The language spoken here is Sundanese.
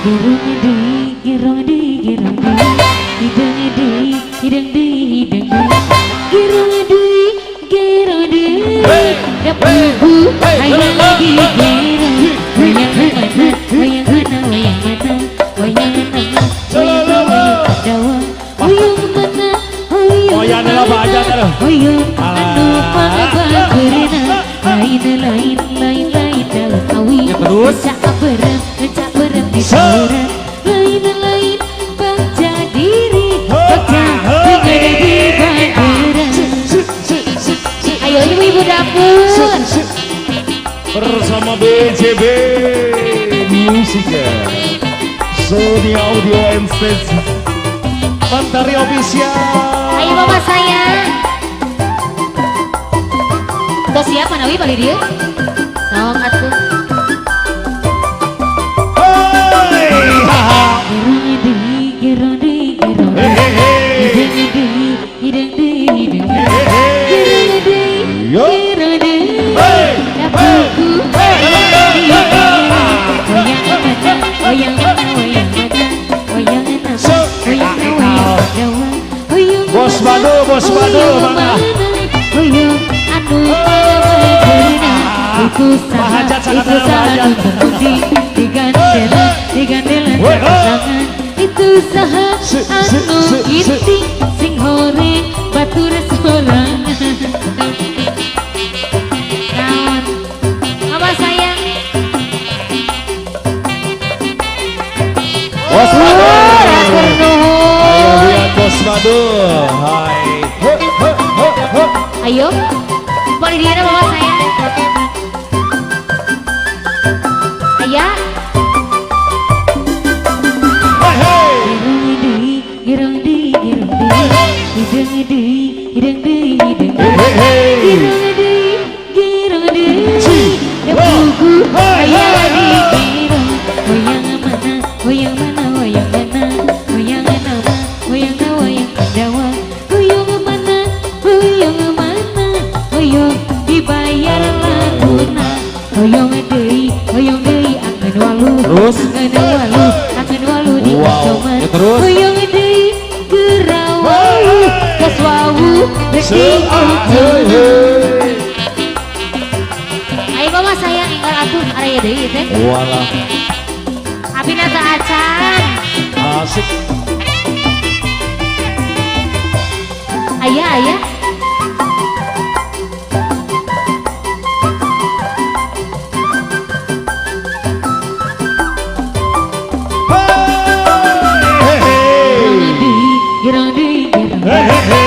Gerong deui, gerong deui, gerong deui, hideung deui, hideung deui, hideung deui, gerong deui, gerong deui, dapugu aya lagi gerong. Wayang mana, wayang mana, wayang mana, wayang nama, wayang wayang dawa, hoyong mana, hoyong Wayang lah, mana, bajan lah. Hoyong anu pangbageurna, lain lain lain lain daun awi. Ya, terus? Cak berem di tawuran, lain lain bagja diri, bagja dengan di banderan. Ayo, ibu-ibu dapur. Bersama BJB Music, Sony Audio and Stage, Mentari Official. Ayo, mama sayang. Udah siap manawi balik dia? Sok atuh. Hey, haha. Gerong deui, gerong deui, gerong Hey, hey, hey. hideung deui, hideung deui, hideung Hey, hey, hey. gerong deui, Yo. Gerong deui, Hey, dapuku hey, aya hey, di hey, gerong. Wayang mana, wayang mana, wayang mana, wayang nama, wayang wayang dawa, hoyong Bos mana, Badu, Bos Badu, hoyong mana? Mana, hoyong anu pangbageurna, itu saha, Bahajat sangat itu saha bahajat. Nu penting digandelan, digandelan Woi, oh. tangan, itu saha anu giting sing horeng batur sorangan. Naon, mama sayang? Bos Badu. Hatur Ayo nuhun. Lihat Bos Badu. Hai. He, he, he, he. Ayo, boleh dia, mama sayang. Ayah. Hey, hey. Gerong deui, gerong deui, gerong deui, hideung deui, hideung deui, hideung Hey, hey, hey. gerong deui, gerong deui, dapugu Hey, aya hey, di hey. gerong. Wayang mana, wayang mana, wayang mana, wayang nama, wayang wayang dawa, hoyong mana, hoyong mana, hoyong dibayar laguna, hoyong deui, hoyong deui angeun walu, Terus? Angeun walu, angeun walu di Wow. asongan, Ya, terus? Hoyong deui geurawawu, tos wawu rek Hey, hey. Ayo, mama sayang, enggal atuh area deui teh. Walah. Abina teu acan. Asik. Ayah, ayah. Hey, hey, hey. Gerong deui, gerong deui, gerong Hey, hey, hey.